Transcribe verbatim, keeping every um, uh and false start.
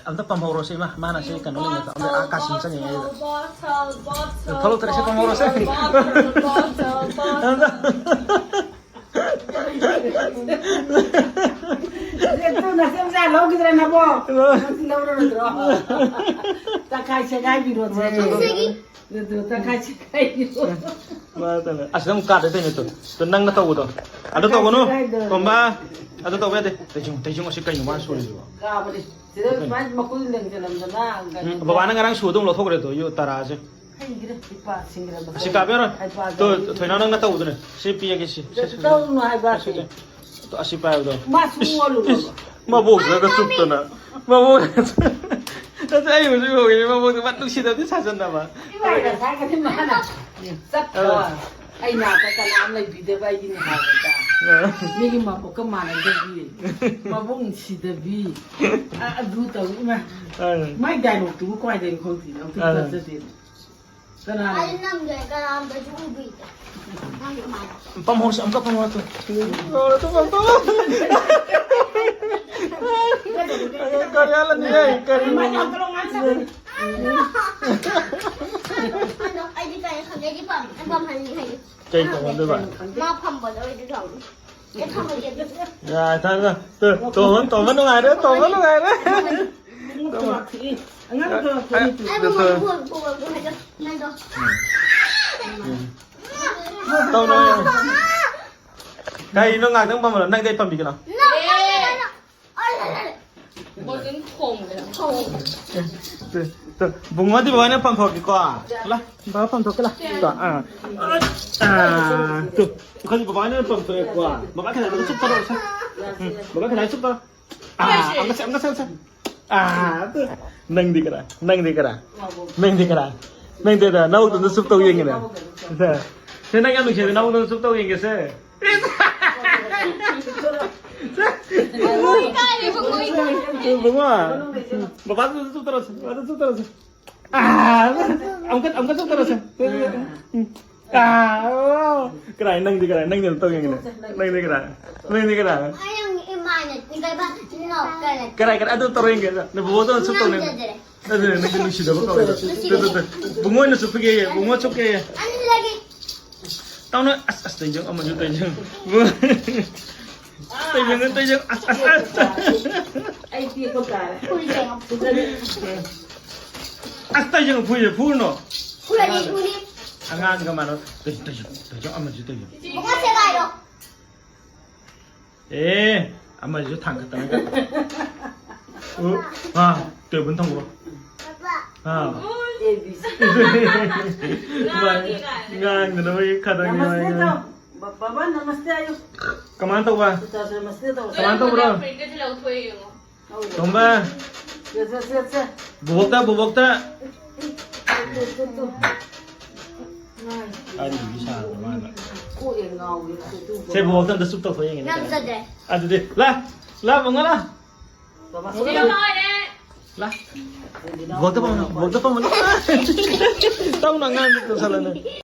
ꯑꯝꯇ ꯄꯝꯍꯧꯔꯣꯁꯦ, ꯏꯃꯥ꯫ ꯃꯥꯅ ꯁꯤ ꯀꯩꯅꯣ ꯂꯩꯉꯩꯗ, ꯑꯝꯇ ꯑꯥ ꯀꯥꯁꯤꯟ ꯆꯪꯉꯤꯉꯩꯗ꯫ ꯊꯣꯛꯂꯛꯇ꯭ꯔꯦ, ꯁꯤ ꯄꯝꯍꯧꯔꯣꯁꯦ꯫ ꯑꯝꯇ꯫ ꯑꯗꯨ ꯅꯆꯤꯟꯖꯥꯛ ꯂꯧꯈꯤꯗ꯭ꯔꯦ ꯅꯕꯣ? ꯅꯪ ꯂꯧꯔꯔꯣꯏꯗ꯭ꯔꯣ? ꯇꯪꯈꯥꯏ ꯁꯦꯒꯥꯏꯕꯤꯔꯣꯁꯦ꯫ ꯑꯗꯨ ꯇꯪꯈꯥꯏ ꯁꯦꯒꯥꯏꯕꯤꯔꯣ꯫ ꯃꯥ ꯇꯧꯔꯦ꯫ ꯑꯁꯤꯗ ꯑꯃꯨꯛ ꯀꯥꯗ ꯇꯩꯅ ꯇꯨ꯫ ꯇꯨ ꯅꯪꯅ ꯇꯧꯕꯗꯣ꯫ ꯑꯗꯨ ꯇꯧꯒꯅꯨ꯫ ꯇꯣꯝꯕ꯫ ꯑꯗꯨ ꯇꯧꯕ ꯌꯥꯗꯦ꯫ ꯇꯩꯖꯨꯡ, ꯇꯩꯖꯨꯡ ꯑꯁꯤ ꯀꯩꯅꯣ ꯃꯥꯅ ꯁꯣꯔꯤꯁꯤꯕꯣ? ꯀꯥꯕꯅꯤ꯫ ꯁꯤꯗ ꯁꯨꯃꯥꯏꯅ ꯃꯈꯨꯠ ꯂꯦꯡꯁꯤꯜꯂꯝꯗꯅ ꯎꯝ, ꯀꯩꯅꯣ ꯕꯕꯥꯅ ꯉꯔꯥꯡ ꯁꯨꯗꯧ ꯂꯧꯊꯣꯛꯈ꯭ꯔꯦ ꯑꯗꯣ, ꯌꯣ, ꯇꯔꯥꯁꯦ꯫ ꯍꯩꯈ꯭ꯔꯦ, ꯏꯄꯥ ꯁꯤꯡꯈ꯭ꯔꯕ ꯑꯁꯤ ꯀꯥꯕ ꯌꯥꯔꯣꯏ꯫ ꯍꯩꯄꯥ ꯇꯣ, ꯁꯥꯕꯤ꯫ ꯊꯣꯏꯅꯥꯎ ꯅꯪꯅ ꯇꯧꯕꯗꯨꯅꯦ꯫ ꯁꯤ ꯄꯤꯔꯒꯦ, ꯁꯤ꯫ ꯁꯤ, ꯁꯤ, ꯁꯤ꯫ ꯇꯧꯅꯨ ꯍꯥꯏꯕ ꯁꯤ꯫ ꯁꯤ, ꯁꯤ꯫ ꯑꯁꯤ ꯄꯥꯏꯕꯗꯣ꯫ ꯃꯥ ꯁꯨꯡ ꯏꯁ, ꯑꯣꯜꯂꯨꯅꯣꯕ꯫ ꯏꯁ, ꯃꯕꯣꯛꯁꯤꯗꯒ ꯆꯨꯞꯇꯅ꯫ ꯃꯕꯣꯛ-, ꯅꯠꯇꯦ, ꯑꯩ ꯍꯧꯖꯤꯛ ꯎꯍꯧꯔꯤꯅꯦ, ꯃꯕꯣꯛꯁꯦ ꯃꯥ ꯅꯨꯡꯁꯤꯗꯕꯗꯤ ꯁꯥꯖꯟꯅꯕ꯫ ꯏꯃꯥꯏ, ꯉꯁꯥꯏꯒꯗꯤ ꯃꯥꯅ ꯆꯠꯈ꯭ꯔ꯫ ꯑ꯫ ꯑꯩ ꯅꯥꯛꯇ ꯀꯅꯥꯝ ꯂꯩꯕꯤꯗꯕ ꯑꯩꯒꯤ ꯅꯨꯡꯉꯥꯏꯕꯗ꯫ ꯑ꯫ ꯃꯤꯒꯤ ꯃꯕꯣꯛꯀ ꯃꯥꯟꯅꯗꯕꯤ, ꯃꯕꯣꯛ ꯅꯨꯡꯁꯤꯗꯕꯤ, ꯑ-, ꯑꯗꯨ ꯇꯧ, ꯏꯃꯥ꯫ ꯑ꯫ ꯃꯥꯏ ꯗꯥꯏꯂꯣꯛꯇꯨꯕꯨ ꯀꯃꯥꯏꯅ ꯇꯧꯔꯤꯅꯣ ꯈꯪꯗꯦ, ꯑꯝꯇ ꯑ꯫ ꯆꯠꯆꯗꯦ꯫ ꯀꯅꯥꯅꯣ? ꯑꯩ ꯅꯝꯗ꯭ꯔꯦ, ꯀꯅꯥꯝꯇꯁꯨ ꯎꯕꯤꯗꯦ꯫ ꯅꯪ ꯀꯃꯥꯏꯅ? ꯄꯝꯍꯧꯁꯤ, ꯑꯃꯨꯛꯀ ꯄꯝꯍꯧꯁꯤ꯫ ꯀꯔꯤ ꯍꯥꯏꯔꯅꯤ, ꯍꯦ? ꯀꯔꯤ? ꯑꯗꯣ ꯑꯩꯗꯤ ꯀꯔꯤ ꯈꯪꯗꯦ, ꯑꯩꯗꯤ ꯄꯝ-, ꯄꯝꯍꯟꯅꯤ ꯍꯥꯏꯗꯤ꯫ ꯀꯩ ꯇꯧꯍꯟꯗꯣꯏꯕ? ꯃꯥ ꯐꯝꯕꯗ ꯑꯣꯏꯗꯤ ꯇꯧꯅꯤ꯫ ꯑꯦ, ꯊꯝꯃꯒꯦ ꯑꯗꯨꯗꯤ꯫ ꯌꯥ, ꯊꯝꯃꯦ, ꯊꯝꯃꯦ꯫ ꯇꯣ-, ꯇꯣꯝꯕ, ꯇꯣꯝꯕ ꯅꯨꯡꯉꯥꯏꯔꯦ, ꯇꯣꯝꯕ ꯅꯨꯡꯉꯥꯏꯔꯦ꯫ ꯑꯉꯥꯡꯗꯣ ꯑꯩ ꯃꯃꯥ ꯄꯨꯔꯛꯄ ꯍꯥꯏꯗꯣ ꯅꯪꯗꯣ꯫ ꯇꯧꯅꯣ꯫ ꯀꯩꯅꯣ ꯉꯥꯛꯇꯪ ꯄꯝꯃꯣ, ꯅꯪꯗꯤ ꯑꯩ ꯄꯝꯕꯤꯒꯦ ꯂꯥꯎ꯫ ꯕꯣꯔꯗꯤꯡ ꯊꯣꯡꯕꯗ ꯇꯨ, ꯇꯨ, ꯕꯨꯡꯉꯣꯗꯤ ꯕꯕꯥꯅ ꯄꯝꯊꯣꯛꯀꯦꯀꯣ꯫ ꯂꯥ, ꯕꯕꯥ ꯄꯝꯊꯣꯛꯀꯦ ꯂꯥ꯫ ꯇꯨ, ꯑꯥ, ꯑꯥ, ꯇꯨ, ꯑꯩꯈꯣꯏꯗꯤ ꯕꯕꯥꯅ ꯄꯝꯊꯣꯛꯑꯦꯀꯣ꯫ ꯕꯕꯥ ꯈꯅꯥꯎꯗ ꯆꯨꯞ ꯇꯧꯔꯛꯑꯣ ꯁꯦ꯫ ꯎꯝ, ꯕꯕꯥ ꯈꯅꯥꯎꯗ ꯆꯨꯞ ꯇꯧꯔꯣ꯫ ꯑꯥ, ꯑꯃꯨꯛꯀ ꯁꯦ, ꯑꯃꯨꯛꯀ ꯁꯦ, ꯑꯃꯨꯛꯀ ꯁꯦ꯫ ꯑꯥ, ꯇꯨ, ꯅꯪꯗꯤ ꯀꯅꯥ? ꯅꯪꯗꯤ ꯀꯅꯥ? ꯅꯪꯗꯤ ꯀꯅꯥ? ꯅꯪꯗꯤ ꯀꯅꯥ? ꯅꯪꯗꯤ ꯀꯅꯥ? ꯅꯪꯗꯤ ꯀꯅꯥ? ꯅꯅꯥꯎꯗꯨꯅ ꯆꯨꯞ ꯇꯧ ꯌꯦꯡꯒꯦꯅꯦ꯫ ꯁꯦ, ꯅꯪ ꯌꯥꯝ ꯅꯨꯡꯁꯤꯔꯗꯤ ꯅꯅꯥꯎꯗꯨꯅ ꯆꯨꯞ ꯇꯧ ꯌꯦꯡꯒꯦꯁꯦ꯫ ꯏꯀꯥꯏꯔꯦ, ꯕꯨꯡꯉꯣ, ꯏꯀꯥꯏꯔꯦ꯫ ꯕꯨꯡꯉꯣ, ꯕꯕꯥꯗꯨꯁꯨ ꯆꯨꯞ ꯇꯧꯔꯁꯤ, ꯕꯕꯥꯗꯨꯁꯨ ꯆꯨꯞ ꯇꯧꯔꯁꯤ꯫ ꯑꯥ, ꯑꯃꯨꯛꯀ, ꯑꯃꯨꯛꯀ ꯆꯨꯞ ꯇꯧꯔꯁꯤ꯫ ꯎꯝ꯫ ꯑꯥ, ꯑꯣ꯫ ꯀꯅꯥ, ꯅꯪꯗꯤ ꯀꯅꯥ? ꯅꯪꯗꯤ ꯑꯝꯇ ꯌꯦꯡꯒꯦꯅꯦ꯫ ꯅꯪꯗꯤ ꯀꯅꯥ? ꯅꯪꯗꯤ ꯀꯅꯥ? ꯑꯩ ꯏꯃꯥꯅ ꯀꯔꯥꯏ, ꯀꯔꯥꯏ, ꯑꯗꯨ ꯇꯧꯔꯣꯏ, ꯀꯩꯅꯣ꯫ ꯅꯕꯨꯡꯉꯣꯗꯣ ꯁꯨꯝ ꯇꯧꯅꯦ꯫ ꯉꯝꯖꯗ꯭ꯔꯦ꯫ ꯑꯗꯨꯅꯦ, ꯅꯪꯗꯤ ꯅꯨꯡꯁꯤꯗꯕ ꯀꯧꯋꯦ꯫ ꯅꯨꯡꯁꯤꯗꯦ꯫ ꯇꯨ, ꯇꯨ, ꯇꯨ꯫ ꯕꯨꯡꯉꯣꯅ ꯆꯨꯞꯄꯒꯦ, ꯕꯨꯡꯉꯣ ꯆꯨꯞꯀꯦ꯫ ꯑꯗꯨꯗꯒꯤ ꯇꯧꯅ, ꯑꯁ, ꯑꯁ, ꯇꯩꯖꯪ, ꯑꯃꯁꯨ ꯇꯩꯖꯪ꯫ ꯇꯩꯖꯪ, ꯇꯩꯖꯪ, ꯑꯁ, ꯑꯁ, ꯑꯁ꯫ ꯑꯩ ꯄꯤꯛꯄ ꯇꯥꯔꯦ꯫ ꯐꯨꯔꯤꯁꯦ ꯌꯦꯡꯉꯣ꯫ ꯑꯁ, ꯇꯩꯖꯪ, ꯐꯨꯔꯤꯁꯦ, ꯐꯨꯔꯨꯅꯣ꯫ ꯐꯨꯔꯗꯤ ꯐꯨꯅꯤ꯫ ꯑꯉꯥꯡꯒ ꯃꯥꯟꯅ, ꯇꯩꯖꯪ, ꯇꯩꯖꯪ, ꯇꯩꯖꯪ, ꯑꯃꯁꯨ ꯇꯩꯖꯪ꯫ ꯕꯨꯡꯉꯣ ꯁꯦꯒꯥꯏꯔꯣ꯫ ꯑꯦ, ꯑꯃꯁꯤꯁꯨ ꯊꯥꯡꯒꯠꯇꯅꯒ꯫ ꯎ, ꯑꯥ, table ꯊꯝꯈ꯭ꯔꯣ꯫ Ah. A B C. ꯉꯥꯡꯗꯅ ꯃꯣꯏ ꯈꯗꯪꯒꯤ ꯅꯃꯁꯇꯦ ꯃꯣꯏ ꯇꯧ꯫ ꯕ-, ꯕꯕꯥ ꯅꯃꯁꯇꯦ ꯍꯥꯏꯌꯨ꯫ ꯀꯃꯥꯏꯅ ꯇꯧꯕ? ꯆꯥꯆꯥ ꯅꯃꯁꯇꯦ ꯇꯧ꯫ ꯀꯃꯥꯏꯅ ꯇꯧꯕ꯭ꯔꯣ? ꯐꯨꯔꯤꯠꯀꯁꯦ ꯂꯧꯊꯣꯛꯑꯦ ꯌꯦꯡꯉꯣ꯫ ꯇꯣꯝꯕ꯫ ꯁꯦ, ꯁꯦ, ꯁꯦ, ꯁꯦ꯫ ꯕꯣꯕꯣꯛꯇ, ꯕꯣꯕꯣꯛꯇ꯫ ꯇꯨ, ꯇꯨ, ꯇꯨ, ꯇꯨ꯫ ꯑꯔꯤꯕꯤ ꯁꯥꯗꯅ ꯃꯥꯅ꯫ ꯀꯣꯛꯑꯦ ꯉꯥꯎꯋꯦ꯫ ꯇꯨ, ꯇꯨ, ꯁꯦ, ꯕꯣꯕꯣꯛꯇ ꯑꯝꯇ ꯆꯨꯞ ꯇꯧꯊꯣꯛ ꯌꯦꯡꯒꯦ꯫ ꯉꯝꯖꯗ꯭ꯔꯦ꯫ ꯑꯗꯨꯗꯤ, ꯂꯥ, ꯂꯥ, ꯕꯨꯡꯉꯣ, ꯂꯥ꯫ ꯕꯕꯥ꯫ ꯂꯥ꯫ ꯕꯣꯕꯣꯛꯇ ꯄꯥꯝꯃꯣ, ꯕꯣꯕꯣꯛꯇ ꯄꯥꯝꯃꯣ, ꯂꯥ꯫ ꯇꯧꯅ ꯑꯉꯥꯡꯗ ꯇꯧꯁꯜꯂꯅꯤ꯫